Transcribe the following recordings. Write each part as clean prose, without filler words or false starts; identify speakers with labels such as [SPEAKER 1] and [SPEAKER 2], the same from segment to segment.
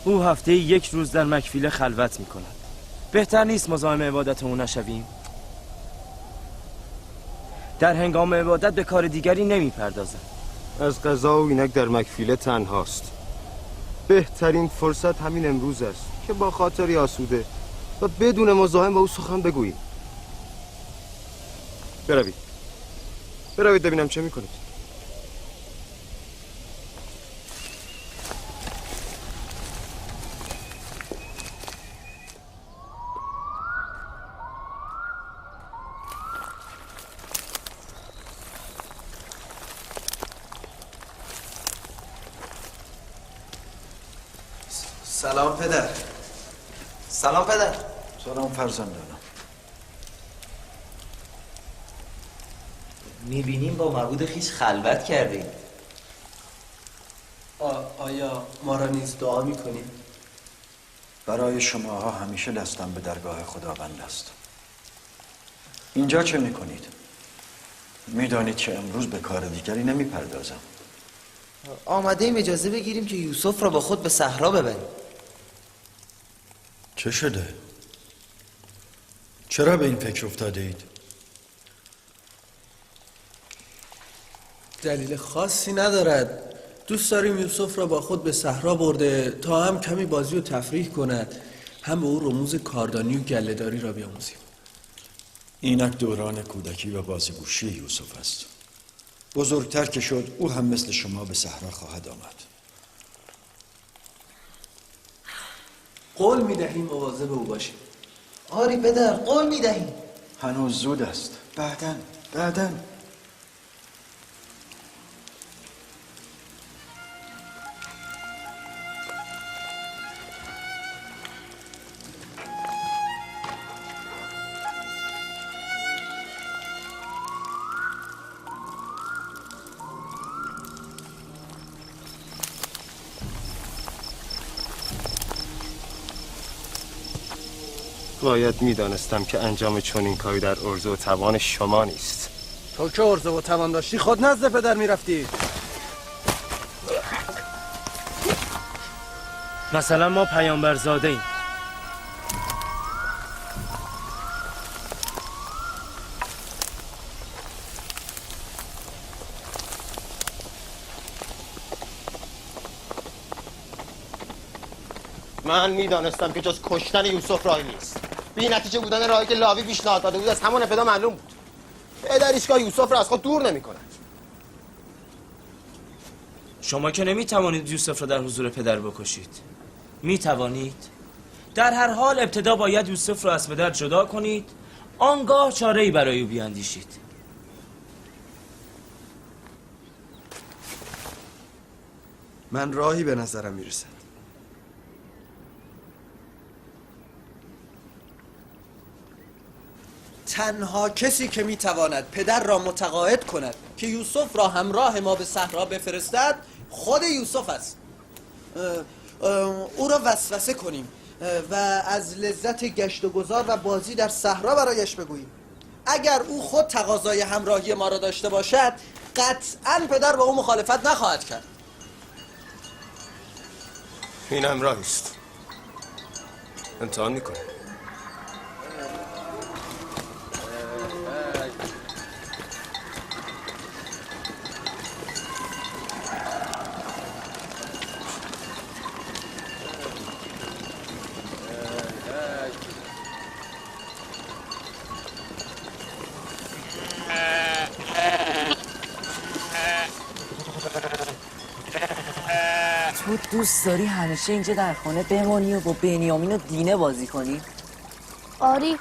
[SPEAKER 1] او هفته یک روز در مکفیله خلوت می کند. بهتر نیست مزاحم عبادت او نشویم؟ در هنگام عبادت به کار دیگری نمی پردازد.
[SPEAKER 2] از قضا او اینک در مکفیله تنهاست. بهترین فرصت همین امروز است که با خاطری آسوده و بدون مزاحم با او سخن بگوییم. بروید، بروید ببینم چه میکنید.
[SPEAKER 3] سلام پدر. سلام پدر.
[SPEAKER 4] سلام فرزندانم.
[SPEAKER 3] میبینیم با معبود خیش خلوت کردیم. آیا ما را نیز دعا میکنیم؟
[SPEAKER 4] برای شماها همیشه دستم به درگاه خداوند است. اینجا چه میکنید؟ میدانید که امروز به کار دیگری نمیپردازم.
[SPEAKER 3] آمده ایم اجازه بگیریم که یوسف را با خود به صحرا ببریم.
[SPEAKER 4] چه شده؟ چرا به این فکر افتاده اید؟
[SPEAKER 5] دلیل خاصی ندارد. دوست داریم یوسف را با خود به صحرا برده تا هم کمی بازی و تفریح کند، هم به او رموز کاردانی و گله‌داری را بیاموزیم.
[SPEAKER 4] اینک دوران کودکی و بازیگوشی یوسف است. بزرگتر که شد او هم مثل شما به صحرا خواهد آمد.
[SPEAKER 5] قول می‌دهیم مواظب او باشیم.
[SPEAKER 3] آری پدر، قول می‌دهیم.
[SPEAKER 4] هنوز زود است. بعداً بعداً.
[SPEAKER 2] باید میدانستم که انجام چنین کاری در عرضه و توان شما نیست.
[SPEAKER 5] تو که عرضه و توان داشتی خود نزد پدر میرفتی.
[SPEAKER 1] مثلا ما پیامبر زاده ایم.
[SPEAKER 2] من میدانستم که جز کشتن یوسف راهی نیست. بی نتیجه بودن راهی که لاوی پیشنهاد داده بود از همان ابتدا معلوم بود. پدر هیچگاه یوسف را از خود دور نمی‌کند.
[SPEAKER 1] شما که نمیتوانید یوسف را در حضور پدر بکشید. میتوانید؟ در هر حال ابتدا باید یوسف را از پدر جدا کنید، آنگاه چاره‌ای برای او بیاندیشید.
[SPEAKER 3] من راهی به نظرم میرسد.
[SPEAKER 5] تنها کسی که میتواند پدر را متقاعد کند که یوسف را همراه ما به صحرا بفرستد خود یوسف است. او را وسوسه کنیم و از لذت گشت و گذار و بازی در صحرا برایش بگوییم. اگر او خود تقاضای همراهی ما را داشته باشد قطعاً پدر با او مخالفت نخواهد کرد.
[SPEAKER 2] این هم راهی است. امتحان میکنم.
[SPEAKER 6] تو دوست داری همیشه اینجا در خانه بمانی و با بنیامین و دینه بازی کنی؟
[SPEAKER 7] آری،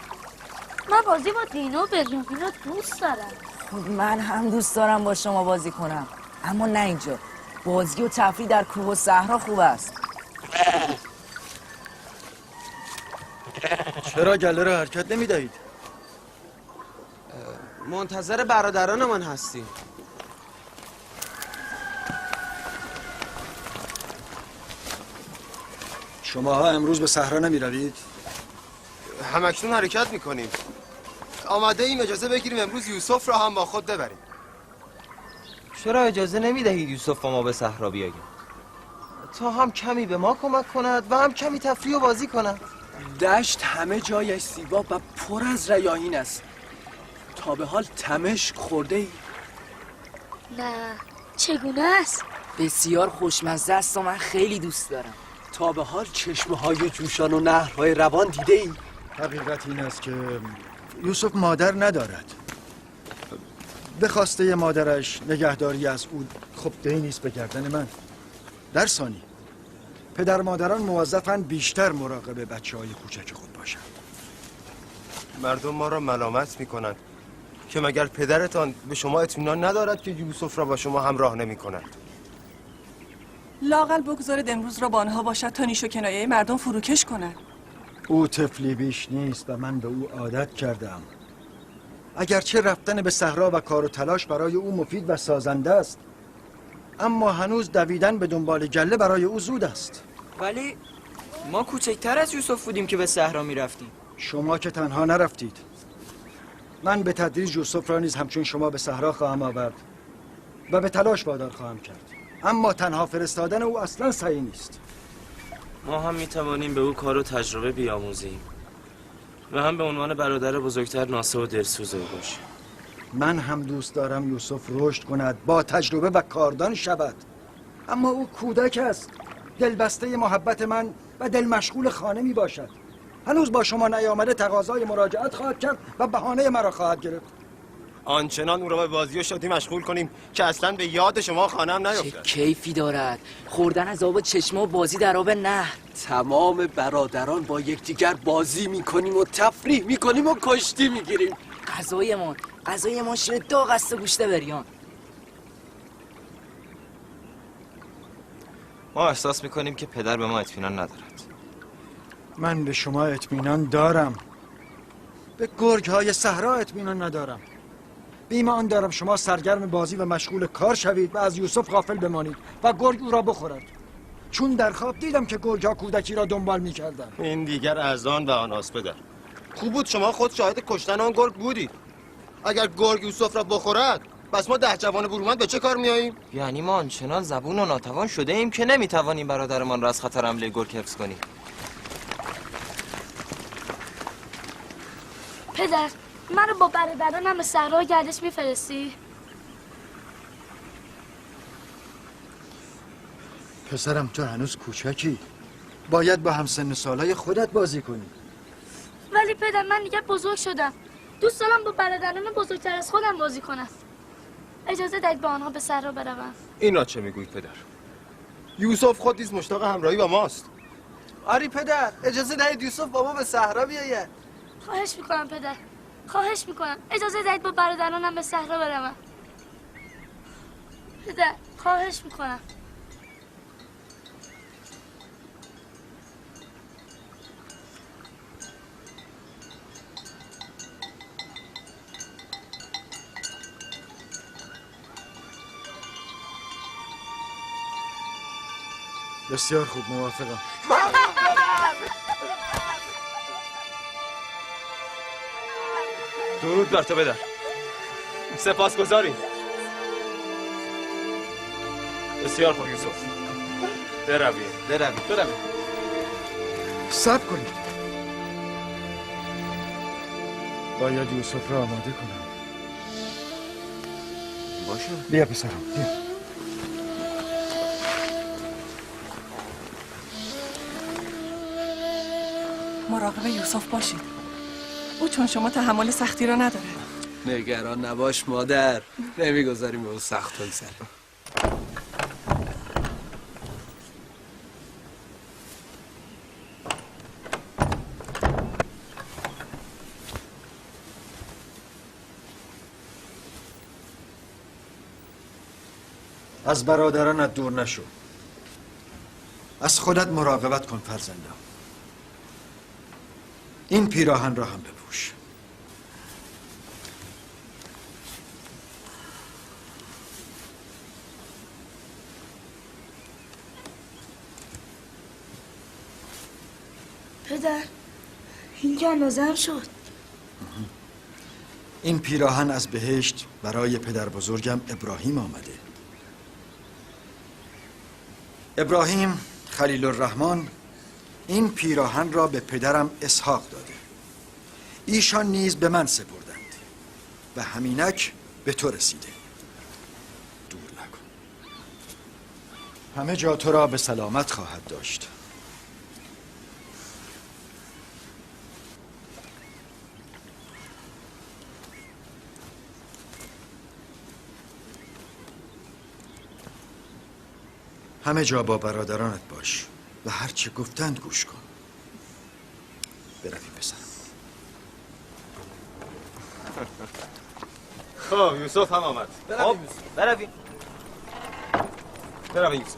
[SPEAKER 7] من بازی با دینه و بنیامین رو دوست دارم.
[SPEAKER 6] خب من هم دوست دارم با شما بازی کنم، اما نه اینجا. بازی و تفریح در کوه و صحرا خوب است.
[SPEAKER 4] چرا گله را حرکت نمی دهید؟
[SPEAKER 3] منتظر برادرانمان هستیم.
[SPEAKER 4] شماها امروز به صحرا نمی روید؟
[SPEAKER 2] همکنون حرکت می کنیم. آماده ایم اجازه بگیریم امروز یوسف را هم با خود ببریم.
[SPEAKER 3] چرا اجازه نمی دهید یوسف با ما به صحرا بیاید؟ تا هم کمی به ما کمک کند و هم کمی تفریح و بازی کند.
[SPEAKER 8] دشت همه جایش زیبا و پر از ریاحین است. تا به حال تمشک خورده ای؟
[SPEAKER 7] نه، چگونه است؟
[SPEAKER 6] بسیار خوشمزه است و من خیلی دوست دارم.
[SPEAKER 8] تا به حال چشمه های جوشان و نهرهای روان دیده ای؟
[SPEAKER 4] حقیقت این است که یوسف مادر ندارد. به خواسته مادرش نگهداری از او خب دینی است به گردن من. در ثانی پدر مادران موظفند بیشتر مراقب بچه های کوچک خود باشند.
[SPEAKER 2] مردم ما را ملامت میکنند که مگر پدرتان به شما اطمینان ندارد که یوسف را با شما همراه نمی کند؟
[SPEAKER 9] لااقل بگذارید امروز را با آنها باشد تا نیش و کنایه مردم فروکش کند.
[SPEAKER 4] او طفلی بیش نیست و من به او عادت کردم. اگرچه رفتن به صحرا و کار و تلاش برای او مفید و سازنده است، اما هنوز دویدن به دنبال گله برای او زود است.
[SPEAKER 10] ولی ما کوچکتر از یوسف بودیم که به صحرا می رفتیم.
[SPEAKER 4] شما که تنها نرفتید. من به تدریج یوسف را نیز همچون شما به صحرا خواهم آورد و به تلاش وادار خواهم کرد. اما تنها فرستادن او اصلا صحیح نیست.
[SPEAKER 1] ما هم می توانیم به او کار و تجربه بیاموزیم و هم به عنوان برادر بزرگتر ناصح و دلسوز او باشیم.
[SPEAKER 4] من هم دوست دارم یوسف رشد کند، با تجربه و کاردان شود. اما او کودک است، دلبسته محبت من و دل مشغول خانه می باشد. هنوز با شما نیامده تقاضای مراجعت خواهد کرد و بهانه مرا خواهد گرفت.
[SPEAKER 2] آنچنان او را به بازی و شادی مشغول کنیم که اصلا به یاد شما خانه هم نیفتد.
[SPEAKER 6] چه کیفی دارد خوردن از آب چشمه و بازی در آب نهر.
[SPEAKER 8] تمام برادران با یکدیگر بازی میکنیم و تفریح میکنیم و کشتی میگیریم.
[SPEAKER 6] غذای ما شیر داغ است و گوشت بریان.
[SPEAKER 3] ما احساس میکنیم که پدر به ما اطمینان ندارد.
[SPEAKER 4] من به شما اطمینان دارم. به گرگ های صحرا اطمینان ندارم. بیم آن دارم شما سرگرم بازی و مشغول کار شوید و از یوسف غافل بمانید و گرگ او را بخورد. چون در خواب دیدم که گرگ ها کودکی را دنبال میکردند.
[SPEAKER 2] این دیگر از آن و آن آس پدر. خوب بود شما خود شاهد کشتن آن گرگ بودید. اگر گرگ یوسف را بخورد پس ما 10 جوان برومند به چه کار میاییم؟
[SPEAKER 3] یعنی ما آنچنان زبون و ناتوان شده ایم که نمیتوانیم برادرمان را از خطر حمله گرگ حفظ کنیم.
[SPEAKER 7] پدر، منو با برادرانم به صحرا گردش میفرستی؟
[SPEAKER 4] پسرم تو هنوز کوچکی، باید با همسن سالای خودت بازی کنی.
[SPEAKER 7] ولی پدر من دیگه بزرگ شدم، دوست دارم با برادران بزرگتر از خودم بازی کنم. اجازه دهید با آنها به صحرا بروم.
[SPEAKER 2] اینا چه میگویید پدر؟ یوسف خود نیز مشتاق همراهی با ماست.
[SPEAKER 5] آری پدر، اجازه دهید یوسف با ما به صحرا بیاید.
[SPEAKER 7] خواهش میکنم پدر، خواهش میکنم اجازه دهید با برادرانم به صحرا بروم. پدر خواهش میکنم.
[SPEAKER 4] بسیار خوب، موافقم.
[SPEAKER 2] درود بر تو پدر، سپاسگزاریم. بسیار خوب یوسف، برویم برویم برویم.
[SPEAKER 4] صبر کنید، باید یوسف را آماده کنم.
[SPEAKER 3] باشه.
[SPEAKER 4] بیا پسرم، بیا.
[SPEAKER 9] مراقب یوسف باشید، او چون شما تحمل سختی را نداره.
[SPEAKER 8] نگران نباش مادر، نمیگذاریم به او سخت بگذره.
[SPEAKER 4] از برادرانت دور نشو، از خودت مراقبت کن فرزندم. این پیراهن را هم بپوش.
[SPEAKER 7] پدر، این که اندازه‌ام شد.
[SPEAKER 4] این پیراهن از بهشت برای پدر بزرگم ابراهیم آمده. ابراهیم خلیل الرحمن این پیراهن را به پدرم اسحاق داده. ایشان نیز به من سپردند و همینک به تو رسیده. دور نکن. همه جا تو را به سلامت خواهد داشت. همه جا با برادرانت باش و هرچه گفتند گوش کن. برویم پسرم.
[SPEAKER 2] خب یوسف هم آمد.
[SPEAKER 3] خب برویم.
[SPEAKER 2] برویم یوسف.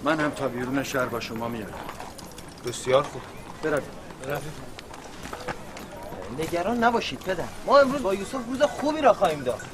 [SPEAKER 4] من هم تا بیرون شهر با شما میام.
[SPEAKER 2] بسیار خوب.
[SPEAKER 4] برویم.
[SPEAKER 3] برویم. نگران نباشید پدر. ما امروز با یوسف روز خوبی را خواهیم داشت.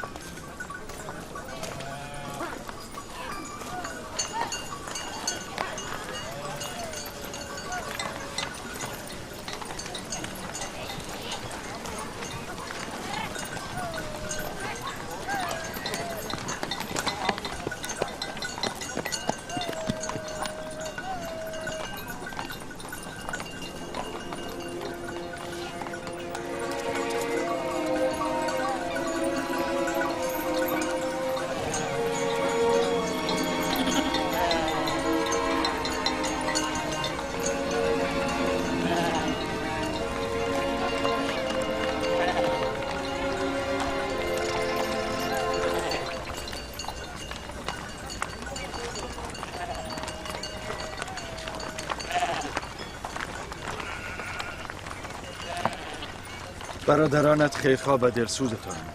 [SPEAKER 4] برادرانت خیرخواه و دلسوزتانند.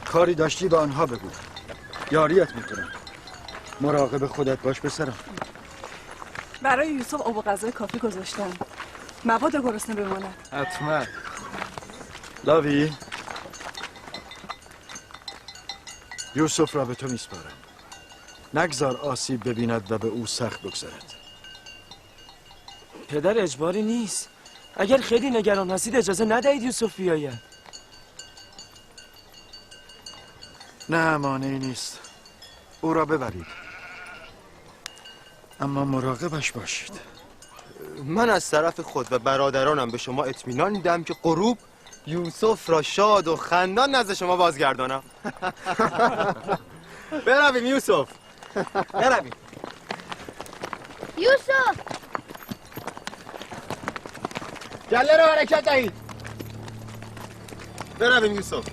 [SPEAKER 4] کاری داشتی به آنها بگو، یاریت میکنم. مراقب خودت باش پسرم.
[SPEAKER 9] برای یوسف آب و غذای کافی گذاشتم، مبادا گرسنه بماند.
[SPEAKER 4] حتما. لاوی، یوسف را به تو میسپارم. نگذار آسیب ببیند و به او سخت بگذرد.
[SPEAKER 1] پدر اجباری نیست. اگر خیلی نگران هستید اجازه ندهید یوسف بیاید.
[SPEAKER 4] نه، مانعی نیست. او را ببرید، اما مراقبش باشید.
[SPEAKER 2] من از طرف خود و برادرانم به شما اطمینان میدم که غروب یوسف را شاد و خندان نزد شما بازگردانم. برویم یوسف.
[SPEAKER 3] برویم.
[SPEAKER 7] یوسف،
[SPEAKER 2] گله رو حرکت دهید. برویم یوسف.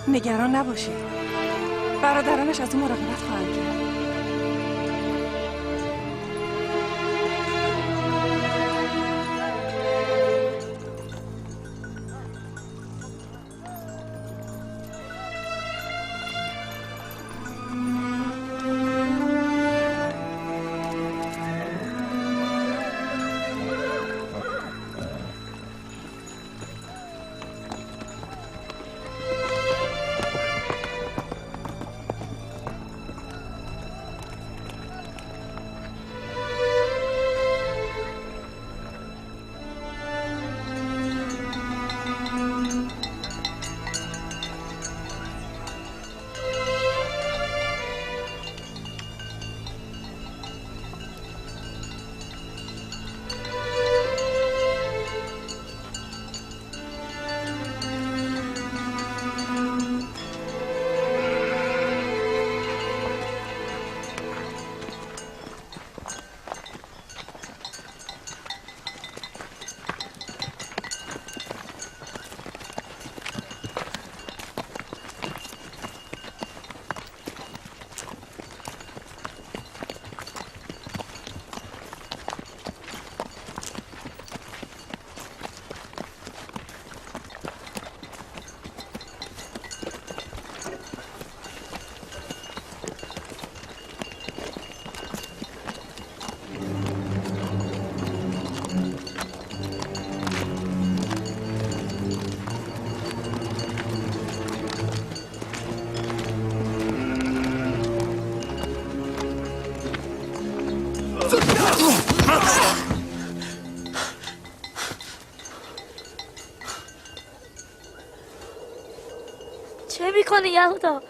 [SPEAKER 9] نگران نباشید، برادرانش از او مراقبت خواهند کرد.
[SPEAKER 7] چه میکنی یهودا؟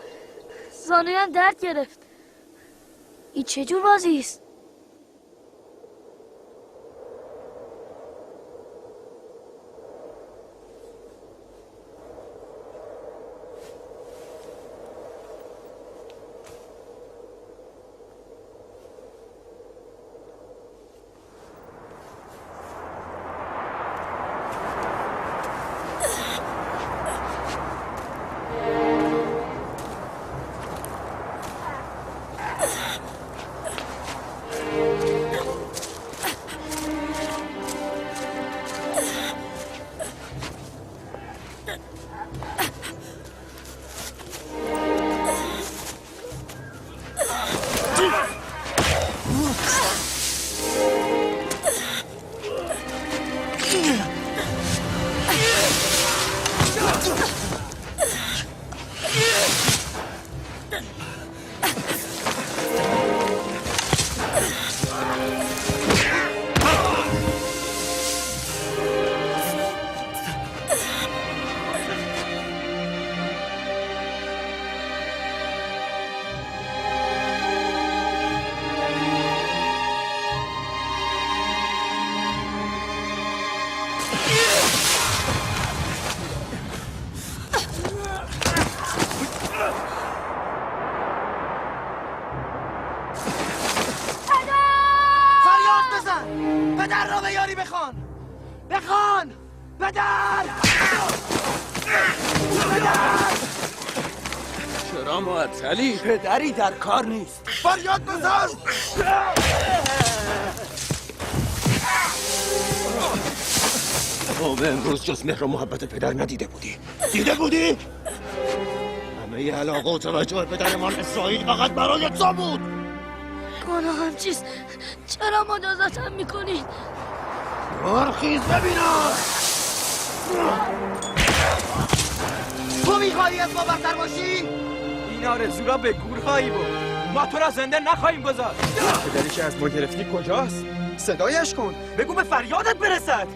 [SPEAKER 7] زانویم درد گرفت. این چه جور بازی است؟
[SPEAKER 8] علی پدری در کار نیست.
[SPEAKER 2] فریاد بزن. تو به امروز جز مهر و محبت پدر ندیده بودی. دیده بودی؟ همه علاقه و توجه پدرمان اسرائیل فقط برای تو بود.
[SPEAKER 7] گناهم چیست؟ چرا مجازاتم میکنید؟
[SPEAKER 2] برخیز ببینم.
[SPEAKER 5] تو میخوایی از ما برتر باشی؟
[SPEAKER 10] این آرزو را به گور خواهی برد. ما تو را زنده نخواهیم گذاشت.
[SPEAKER 8] پدری که از ما گرفتی کجاست؟ صدایش کن،
[SPEAKER 10] بگو به فریادت برسد.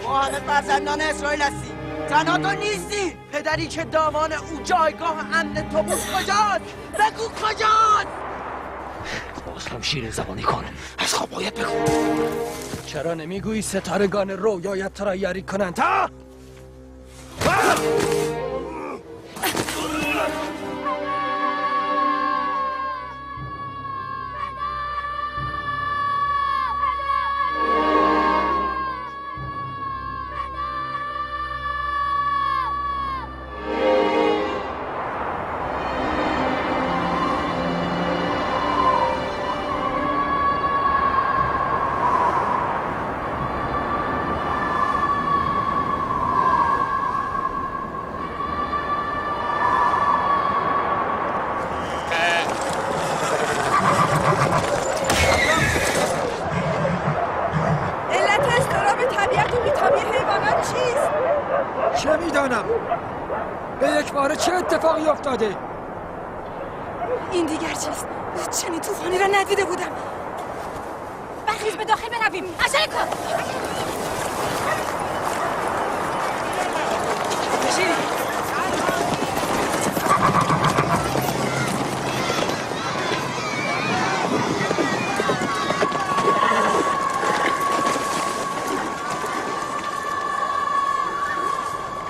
[SPEAKER 5] ما همه فرزندان اسرائیل هستیم، تنها تو نیستی. پدری که دامان او جایگاه امن تو بود کجاست؟ بگو کجاست؟
[SPEAKER 1] باز هم شیرین زبانی کن، از خواب باید بگو.
[SPEAKER 8] چرا نمیگویی ستارگان رویایت تو را یاری کنند؟ ها؟ افتاده؟
[SPEAKER 9] این دیگر چیست؟ چنین طوفانی را ندیده بودم. برخیز به داخل برویم. عجله کن.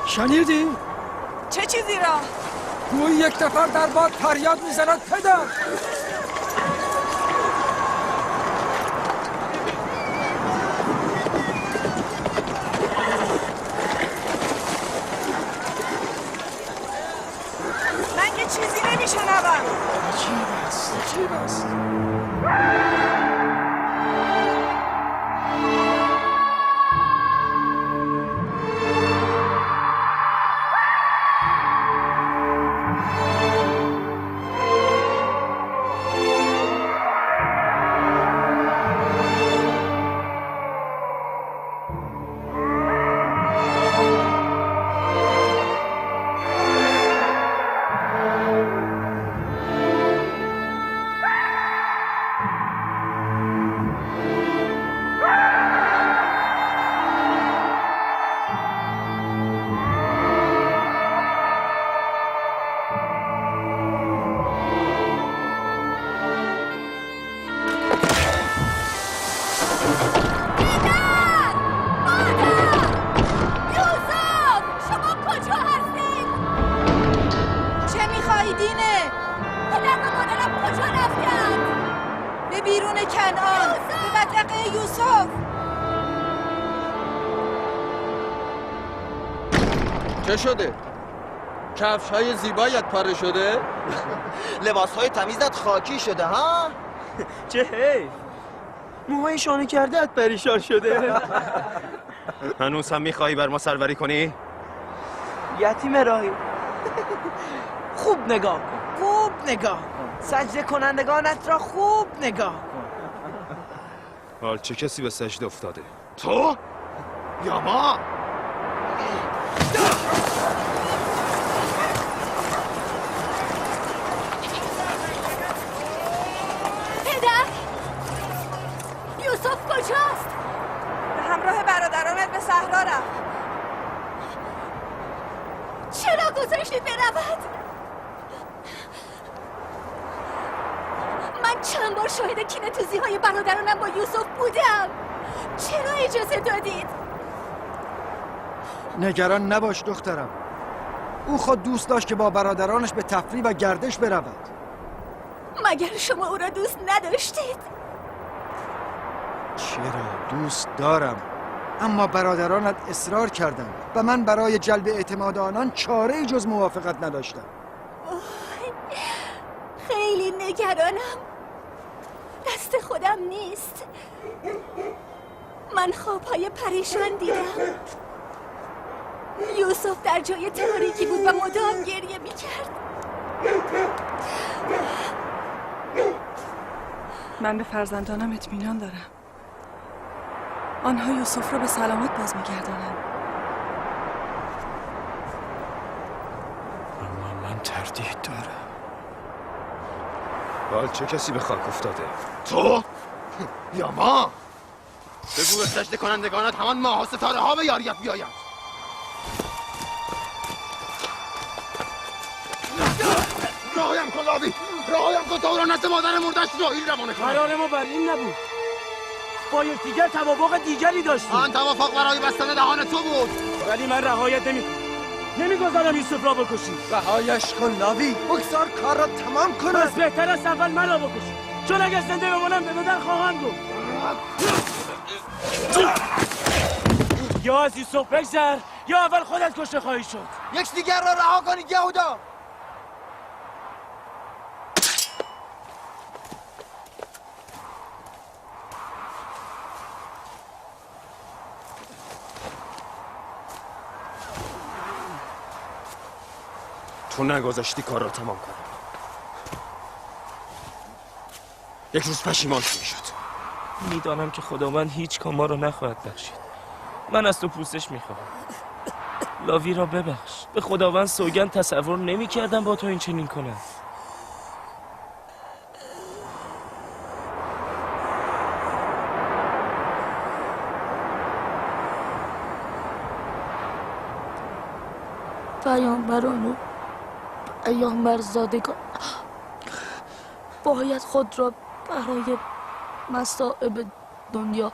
[SPEAKER 4] شنیدی؟
[SPEAKER 9] چه چیزی را؟
[SPEAKER 4] گویی یک نفر در باد فریاد میزند پدر.
[SPEAKER 9] من که چیزی نمیشنوم.
[SPEAKER 4] عجیب است، عجیب است.
[SPEAKER 9] بیدینه. پدر و مادرم کجا رفتند؟ به بیرون کنعان، به منطقه یوسف.
[SPEAKER 5] چه شده؟ کفش های زیبایت پاره شده؟
[SPEAKER 3] لباس های تمیزت خاکی شده ها؟
[SPEAKER 10] چه حیف، موهای شانه کردت پریشان شده.
[SPEAKER 2] هنوز هم میخوایی بر ما سروری کنی؟
[SPEAKER 10] یتیم راهی، خوب نگاه کن، خوب نگاه کن، سجده کنندگانت را خوب نگاه کن.
[SPEAKER 2] حال چه کسی به سجده افتاده؟ تو یا ما؟
[SPEAKER 9] پدر، یوسف کجاست؟ به همراه برادرانت به صحرا رفت. چرا گذاشتی برود؟ من چند بار شاهد کینه توزی های برادرانم با یوسف بودم. چرا اجازه دادید؟
[SPEAKER 4] نگران نباش دخترم، او خود دوست داشت که با برادرانش به تفریح و گردش برود.
[SPEAKER 9] مگر شما او را دوست نداشتید؟
[SPEAKER 4] چرا، دوست دارم، اما برادرانت اصرار کردند و من برای جلب اعتماد آنان چاره‌ای جز موافقت نداشتم.
[SPEAKER 9] خیلی نگرانم، دست خودم نیست. من خوابهای پریشان دیدم. یوسف در جای تاریکی بود و مدام گریه میکرد.
[SPEAKER 11] من به فرزندانم اطمینان دارم. آنها یوسف را به سلامت باز میگردانند.
[SPEAKER 4] اما من تردید دارم.
[SPEAKER 2] حال چه کسی به خاک افتاده؟ تو یا ما؟ بگو به سجده کنندگانت همان ماه و ستاره ها به یاریت بیایند. رهایم کن لاوی، رهایم کن تا او را نزد مادر مردش راهیل روانه کنم.
[SPEAKER 1] قرار ما بر این نبود، با یکدیگر توافق دیگری داشتیم.
[SPEAKER 2] آن توافق برای بستن دهان تو بود.
[SPEAKER 1] ولی من رهایت نمیکنم، نمیگذارم یوسف را بکشی.
[SPEAKER 8] رهایش کن لاوی، بگذار کار را تمام کنم.
[SPEAKER 1] پس بهتر است اول مرا بکشی، چون اگر زنده بمانم به پدر خواهم گفت. یا از یوسف بگذر یا اول خودت کشته خواهی شد.
[SPEAKER 5] یکدیگر را رها کنید یهودا.
[SPEAKER 2] تو نگذاشتی کار را تمام کنم. یک روز پشیمان شد.
[SPEAKER 1] میدانم که خداوند هیچ کام ما را نخواهد بخشید. من از تو پوزش میخواهم. لاوی را ببخش. به خداوند سوگند تصور نمیکردم با تو این چنین کنم.
[SPEAKER 7] پیامبران و پیامبرزادگان باید خود را برای مصائب دنیا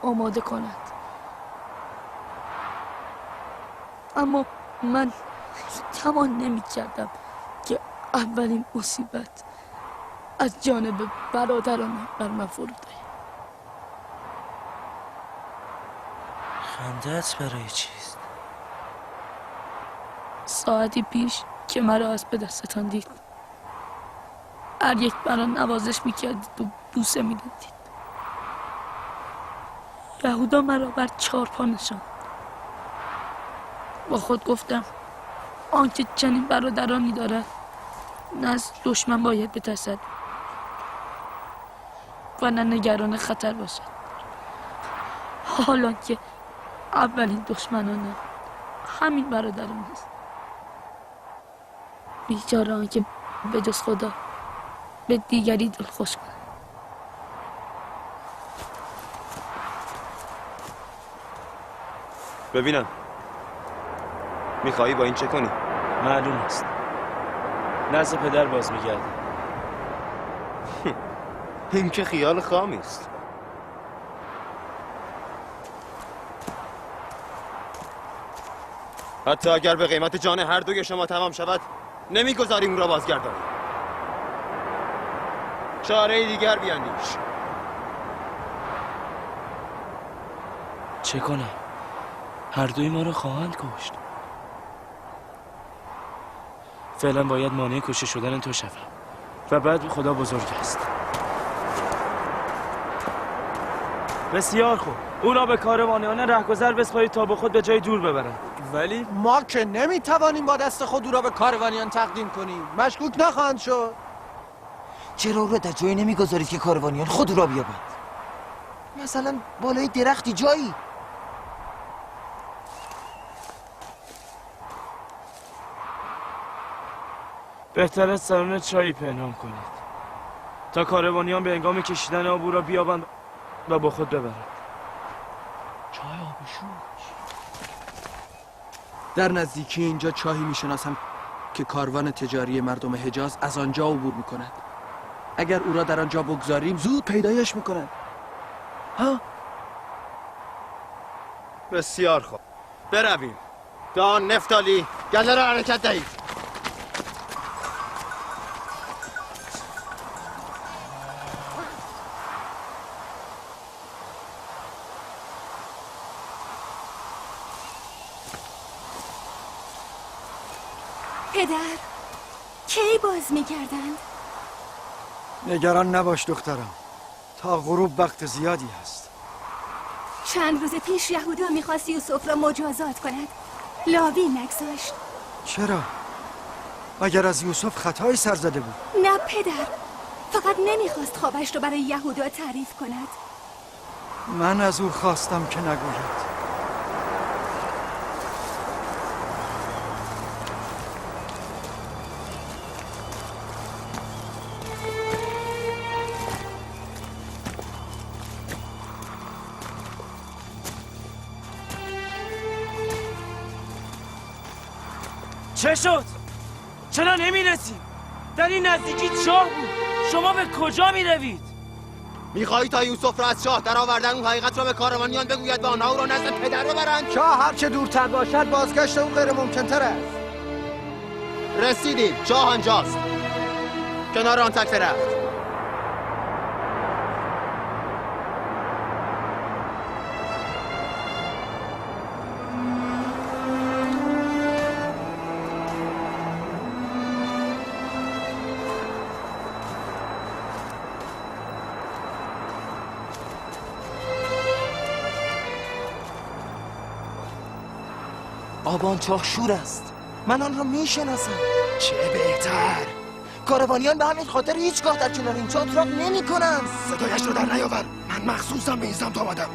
[SPEAKER 7] آماده کند، اما من گمان نمی کردم که اولین مصیبت از جانب برادرانم بر من فرود آید.
[SPEAKER 1] خنده‌ات برای چیست؟
[SPEAKER 7] ساعتی پیش که مرا از به دستتان دید، هر یک مرا نوازش میکردید و بوسه میدادید. یهودا مرا بر چارپا نشاند. با خود گفتم آنکه چنین برادرانی دارد نه از دشمن باید بترسد و نه نگران خطر باشد، حالا که اولین دشمنانم همین برادران است. بیچاره آنکه به جز خدا به دیگری دل خوش کند.
[SPEAKER 2] ببینم میخوایی با این چه کنی؟
[SPEAKER 1] معلوم است نزد پدر باز میگردم.
[SPEAKER 2] این که خیال خامی است. حتی اگر به قیمت جان هر دوی شما تمام شود نمیگذاریم او را بازگردانیم. چاره دیگر بیاندیش.
[SPEAKER 1] چه کنم؟ هر دوی ما را خواهند کشت. فعلا باید مانع کشته شدن تو شوم و بعد خدا بزرگ است. بسیار خوب، او را به کاروانیان رهگذر بسپارید تا با خود به جای دور ببرند.
[SPEAKER 8] ولی
[SPEAKER 5] ما که نمیتوانیم با دست خود او را به کاروانیان تقدیم کنیم. مشکوک نخواهند شد.
[SPEAKER 3] چرا او را در جایی نمیگذارید که کاروانیان خود او را بیابند؟ مثلا بالای درختی جایی.
[SPEAKER 1] بهتر است سران چایی پنهان کنید تا کاروانیان به هنگام کشیدن آب او را بیابند و با خود ببرند.
[SPEAKER 8] چای آبشور. در نزدیکی اینجا چاهی میشناسم که کاروان تجاری مردم حجاز از آنجا عبور میکند. اگر او را در آنجا بگذاریم زود پیدایش میکنند. ها؟
[SPEAKER 2] بسیار خوب، برویم. دان، نفتالی، گله را حرکت دهید.
[SPEAKER 9] پدر، کی باز می‌گردند؟
[SPEAKER 4] نگران نباش دخترم، تا غروب وقت زیادی هست.
[SPEAKER 9] چند روز پیش یهودا می‌خواست یوسف را مجازات کند. لاوی نگذاشت.
[SPEAKER 4] چرا؟ مگر از یوسف خطایی سر زده بود؟
[SPEAKER 9] نه پدر، فقط نمیخواست خوابش را برای یهودا تعریف کند.
[SPEAKER 4] من از او خواستم که نگوید.
[SPEAKER 1] چه شد؟ چرا نمیرسیم؟ در این نزدیکی چاه بود. شما به کجا میروید؟
[SPEAKER 2] میخواهی تا یوسف را از چاه در آوردن اون حقیقت را به کاروانیان بگوید و آنها او را نزد پدر ببرند؟
[SPEAKER 5] چاه هرچه دورتر باشد بازگشت او غیر ممکنتر است.
[SPEAKER 2] رسیدیم، چاه آنجاست، کنار آن تک درخت.
[SPEAKER 3] آب آن چاه شور است. من آن را میشناسم.
[SPEAKER 12] چه بهتر.
[SPEAKER 3] کاروانیان به همین خاطر هیچگاه در کنار این چاه اتراق نمی کنند.
[SPEAKER 12] صدایش را در نیاور. من مخصوصا به این سمت آمدم.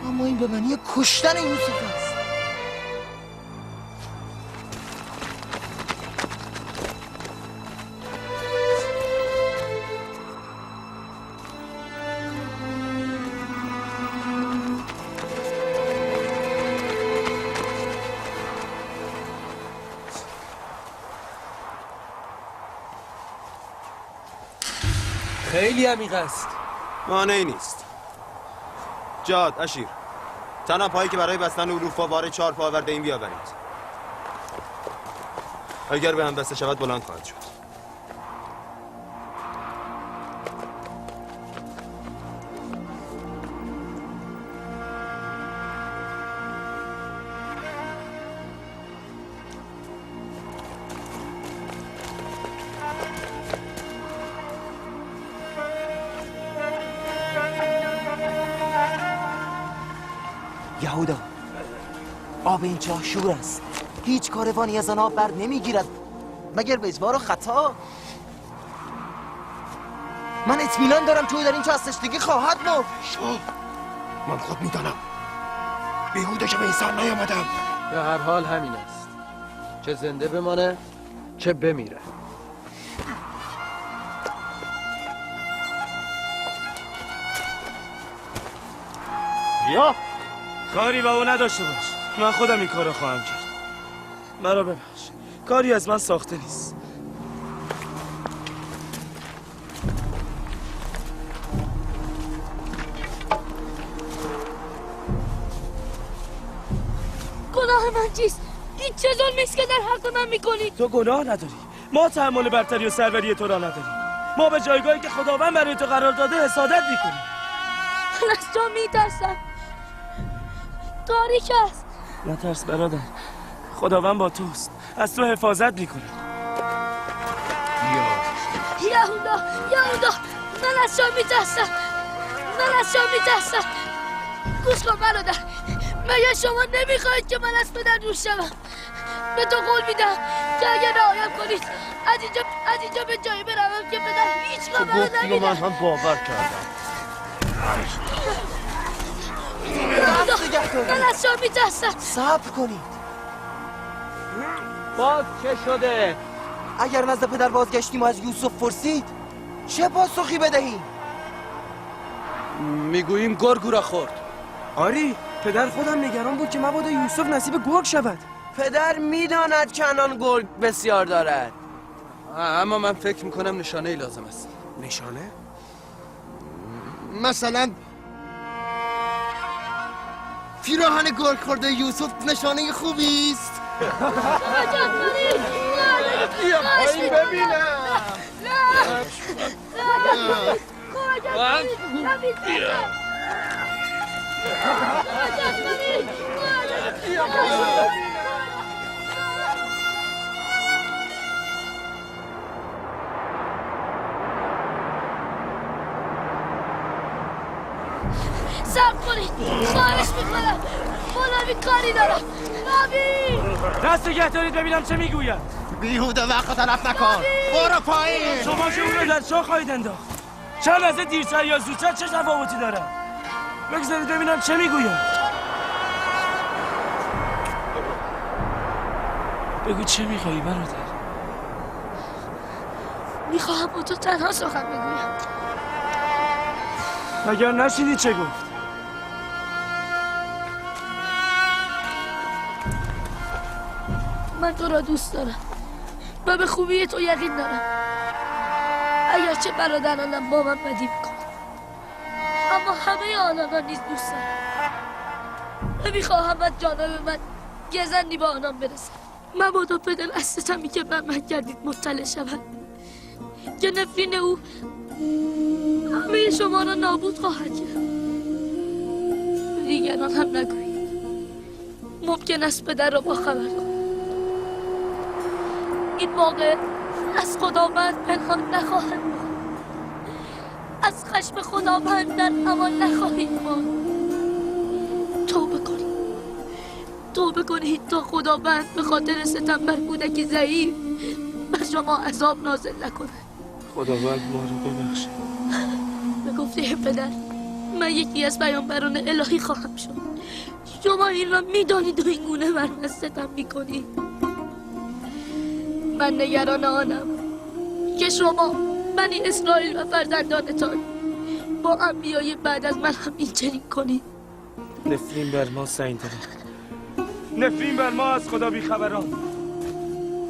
[SPEAKER 3] اما این به معنی کشتن یوسف است.
[SPEAKER 8] خیلی عمیق است.
[SPEAKER 2] مانعی نیست. جاد، اشیر، تنها پایی که برای بستن علوف وار 4 پا آورده این بیاورید. اگر به هم بسته شود بلند خواهد شد.
[SPEAKER 3] یهودا، آب این چاه شور است. هیچ کاروانی از آن آب بر نمیگیرد مگر به اجبار و خطا. من اطمینان دارم که او در این چاه از تشنگی خواهد مرد.
[SPEAKER 12] شو، من خود میدانم. بیهوده که به این سر نیامدم.
[SPEAKER 8] به هر حال همین است. چه زنده بمانه چه بمیره.
[SPEAKER 2] یا
[SPEAKER 1] کاری با او نداشته باش. من خودم این کارو خواهم کرد. مرا ببخش، کاری از من ساخته نیست.
[SPEAKER 7] گناه من چیست؟ این چه ظلمی است که در حق من میکنی؟
[SPEAKER 1] تو گناه نداری. ما تحمل برتری و سروری تو را نداریم. ما به جایگاهی که خداوند برای تو قرار داده حسادت میکنیم.
[SPEAKER 7] من از تو میترسم. تاریک است.
[SPEAKER 1] نترس برادر، خداوند با توست، از تو حفاظت میکنه.
[SPEAKER 7] یهودا، یهودا، من از تو میترسم، من از تو میترسم. گوش کن برادر، مگر شما نمیخواهید که من از پدر دور شوم؟ به تو قول میدم که اگر رعایت کنید از اینجا به جایی بروم که پدر هیچگاه مرا نبیند.
[SPEAKER 2] من هم باور کردم.
[SPEAKER 7] من از شما میترسم.
[SPEAKER 3] صبر کنید.
[SPEAKER 10] باز چه شده؟
[SPEAKER 3] اگر نزد پدر بازگشتیم و از یوسف پرسید چه پاسخی بدهیم؟
[SPEAKER 8] میگوییم گرگ او را خورد.
[SPEAKER 13] آری، پدر خودم نگران بود که مبادا یوسف نصیب گرگ شود.
[SPEAKER 10] پدر میداند که آنان گرگ بسیار دارد.
[SPEAKER 8] اما من فکر میکنم نشانه ای لازم است.
[SPEAKER 12] نشانه؟
[SPEAKER 5] مثلا پیراهن گرگ خورده یوسف نشانه خوبی است.
[SPEAKER 2] بیا پایین ببینم.
[SPEAKER 7] نه نه، صبر کنید، خواهش میکنم، مولوی کاری دارم. نبی
[SPEAKER 1] دست نگه دارید ببینم چه میگوید.
[SPEAKER 5] بیهوده وقت تلف نکن، برو پایین.
[SPEAKER 1] شما که او را در چاه خواهید انداخت. چند لحظه دیرتر یا زودتر چه تفاوتی دارد؟ بگذارید ببینم چه میگوید. بگو چه میخوایی برادر؟
[SPEAKER 7] میخواهم با تو تنها سخن بگویم.
[SPEAKER 1] مگر نشنیدی چه گفت؟
[SPEAKER 7] من تو را دوست دارم و به خوبی تو یقین دارم، اگرچه برادرانم با من بدی میکنند، اما همه آنان را نیز دوست دارم. نمیخواهم از جانب من گزندی با آنان برسد. مبادا پدر از ستمی که بر من کردید مطلع شود که نفرین او همه شما را نابود خواهد کرد. دیگران هم نگویید، ممکن است پدر را با خبر کند. این واقع از خداوند پنهان نخواهد ماند، از خشم خداوند در امان نخواهید ماند. توبه کنید، توبه کنید تا خداوند به خاطر ستم بر کودک ضعیف بر شما عذاب نازل نکند.
[SPEAKER 1] خداوند ما را ببخشد.
[SPEAKER 7] به گفته پدر من یکی از پیامبران الهی خواهم شد. شما این را میدانید و این گونه بر من ستم میکنید. من نگران آنم که شما بنی اسرائیل و فرزندانتان با انبیای بعد از من هم این چنین کنید.
[SPEAKER 1] نفرین بر ما سنگدلان، نفرین بر ما از خدا بیخبران.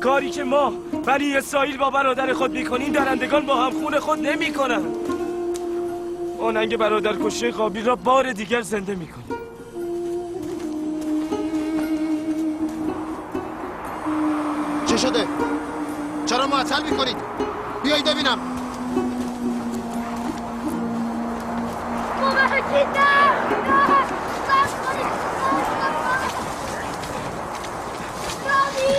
[SPEAKER 1] کاری که ما بنی اسرائیل با برادر خود میکنیم درندگان با همخون خود نمیکنند. ما ننگ برادر کشته قابیل را بار دیگر زنده میکنیم.
[SPEAKER 5] چه شده؟ چرا معطل میکنید؟ بیایید ببینم.
[SPEAKER 7] کمکی! نه نه، صبر کنید. رامی،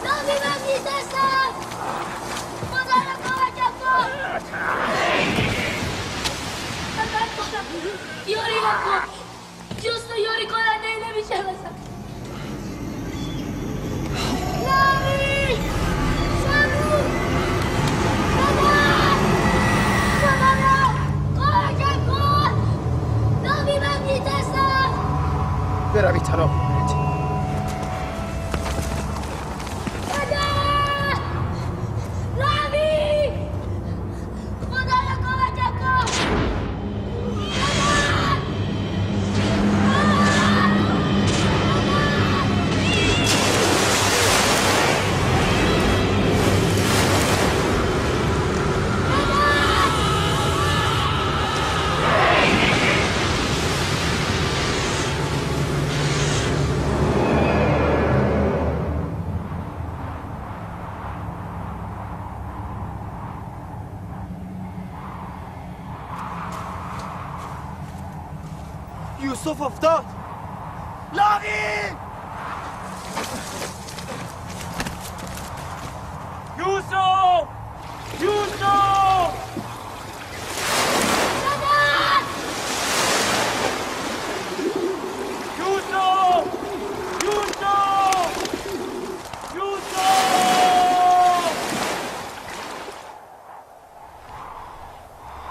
[SPEAKER 7] رامی، من میترسم. خدا را کمکم کن. یاری نکن، جز تو یاری کننده ای نمیشناسم. رامی، شمو، پدر، خدا را کمکم کن. رامی، من میترسم.
[SPEAKER 2] بروید طلاق بگیرید.
[SPEAKER 7] پدر، رامی، خدا را کمکم کن.
[SPEAKER 5] یوسف افتاد. لاوی!
[SPEAKER 1] یوسف! یوسف! یوسف! یوسف! یوسف!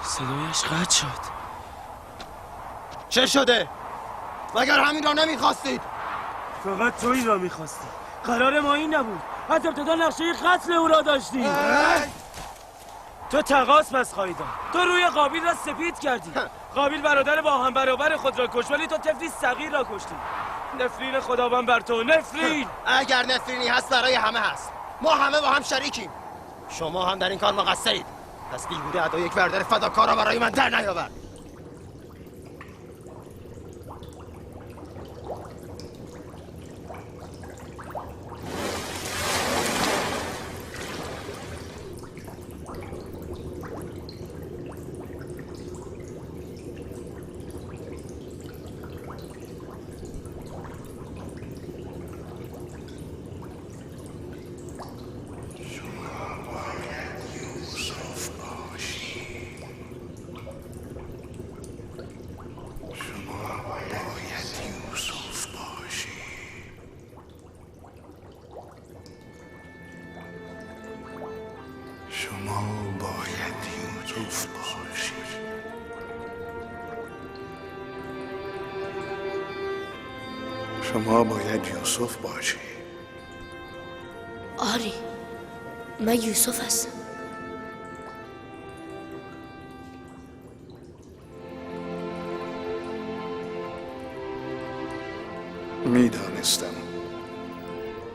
[SPEAKER 1] صدایش قطع شد.
[SPEAKER 12] چه شده؟ مگر همین را نمیخواستید؟
[SPEAKER 1] فقط تو این را میخواستی. قرار ما این نبود. از ابتدا نقشه قتل او را داشتی. تو تقاص پس خواهی داد. تو روی قابیل را سپید کردی. قابیل برادر با هم برابر خود را کشت، ولی تو طفلی صغیر را کشتی. نفرین خداوند بر تو، نفرین.
[SPEAKER 12] اگر نفرینی هست برای همه هست. ما همه با هم شریکیم. شما هم در این کار مقصرید. پس بیهوده ادای یک برادر فداکار را برای من در نیاور.
[SPEAKER 14] شما باید یوسف باشی.
[SPEAKER 7] آری، من یوسف هستم.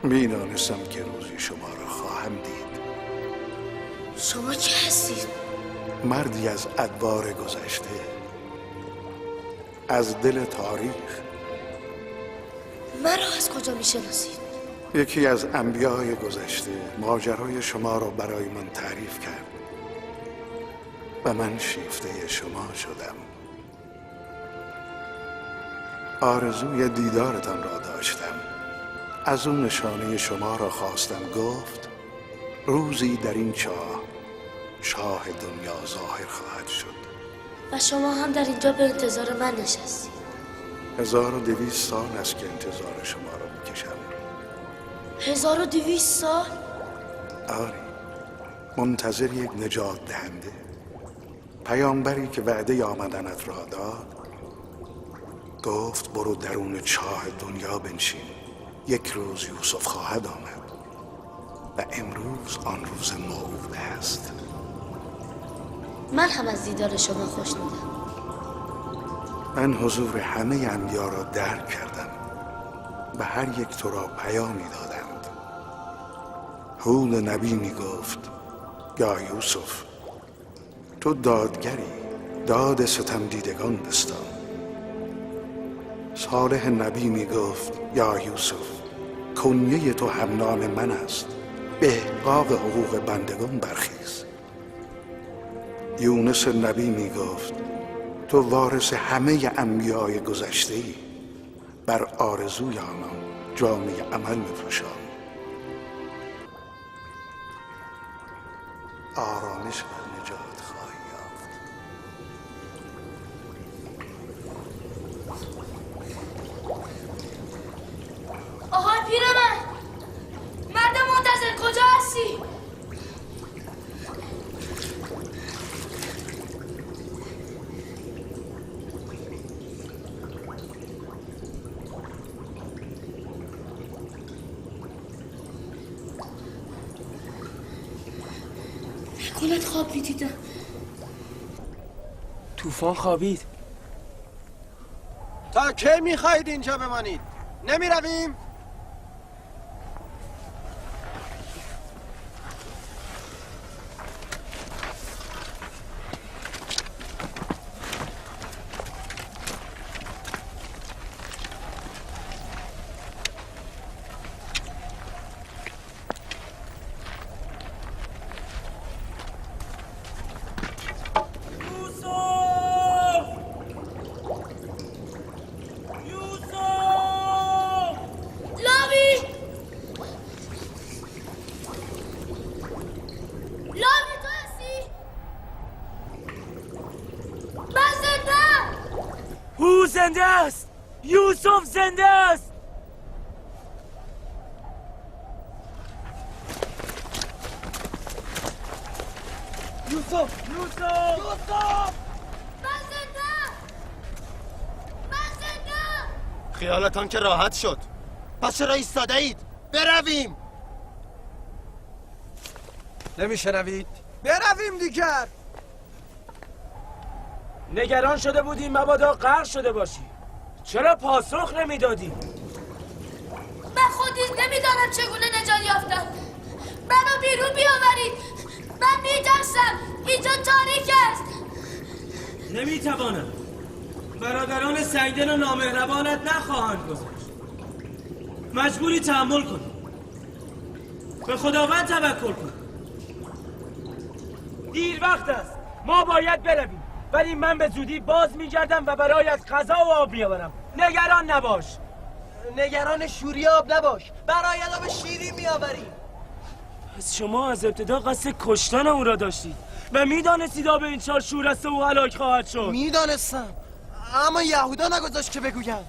[SPEAKER 14] میدانستم که روزی شما را خواهم دید.
[SPEAKER 7] شما کی هستید؟
[SPEAKER 14] مردی از ادوار گذشته، از دل تاریخ.
[SPEAKER 7] مرا از کجا میشناسید؟
[SPEAKER 14] یکی از انبیای گذشته ماجرای شما را برای من تعریف کرد و من شیفته شما شدم. آرزوی دیدارتان را داشتم. از اون نشانه شما را خواستم. گفت روزی در این چاه، شاه دنیا ظاهر خواهد شد.
[SPEAKER 7] و شما هم در اینجا به انتظار من نشستید.
[SPEAKER 14] 1200 سال است که انتظار شما را میکشم.
[SPEAKER 7] 1200 سال؟
[SPEAKER 14] آری، منتظر یک نجات دهنده، پیامبری که وعده آمدنت را داد. گفت برو درون چاه دنیا بنشین، یک روز یوسف خواهد آمد و امروز آن روز موعود است.
[SPEAKER 7] من هم از دیدار شما خوشنودم.
[SPEAKER 14] من حضور همه انبیا را درک کردم و هر یک تو را پیامی دادند. هود نبی می گفت یا یوسف، تو دادگری، داد ستم دیدگان بستان. صالح نبی می گفت یا یوسف، کنیه تو همنام من است، به احقاق حقوق بندگان برخیز. یونس نبی می گفت تو وارث همه انبیای گذشته‌ای، بر آرزوی آنان جامه عمل می‌پوشان. آرامش و نجات خواهی یافت.
[SPEAKER 7] آهای پیرمرد، مرد منتظر کجا هستی؟ نکند خواب میدیدم.
[SPEAKER 1] طوفان خوابید.
[SPEAKER 5] تا کی میخواهید اینجا بمانید؟ نمیرویم؟
[SPEAKER 1] زنده است! یوسف زنده است! یوسف! یوسف! یوسف!
[SPEAKER 7] من زنده! من زنده!
[SPEAKER 12] خیالتان که راحت شد. پس چرا ایستاده اید؟ برویم.
[SPEAKER 4] نمیشنوید؟ برویم دیگر.
[SPEAKER 1] نگران شده بودیم مبادا غرق شده باشی. چرا پاسخ نمیدادی؟
[SPEAKER 7] من خود نیز نمیدانم چگونه نجات یافتم. منو بیرون بیاورید. من میترسم. اینجا تاریک است.
[SPEAKER 1] نمیتوانم. برادران سنگدل و نامهربانت نخواهند گذاشت. مجبوری تحمل کنی. به خداوند توکل کن. دیر وقت است. ما باید برویم. ولی من به زودی باز میگردم و برایت غذا و آب میآورم. نگران نباش.
[SPEAKER 5] نگران شوری آب نباش. برایت آب شیرین میآوریم.
[SPEAKER 1] پس شما از ابتدا قصد کشتن او را داشتید و میدانستید آب این چاه شور است و او هلاک خواهد شد.
[SPEAKER 5] میدانستم، اما یهودا نگذاشت که بگویم.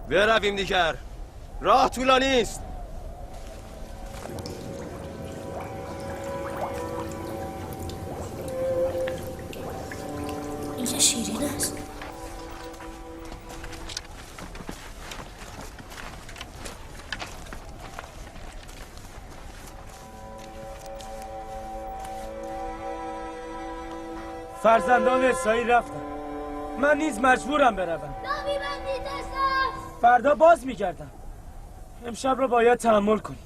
[SPEAKER 12] برویم دیگر. راه طولانی است.
[SPEAKER 7] اینجا شیرین است.
[SPEAKER 1] فرزندان اسرائیل رفتن. من نیز مجبورم بروم.
[SPEAKER 7] نامی من میترسم.
[SPEAKER 1] فردا باز میگردم. امشب را باید تحمل کنی.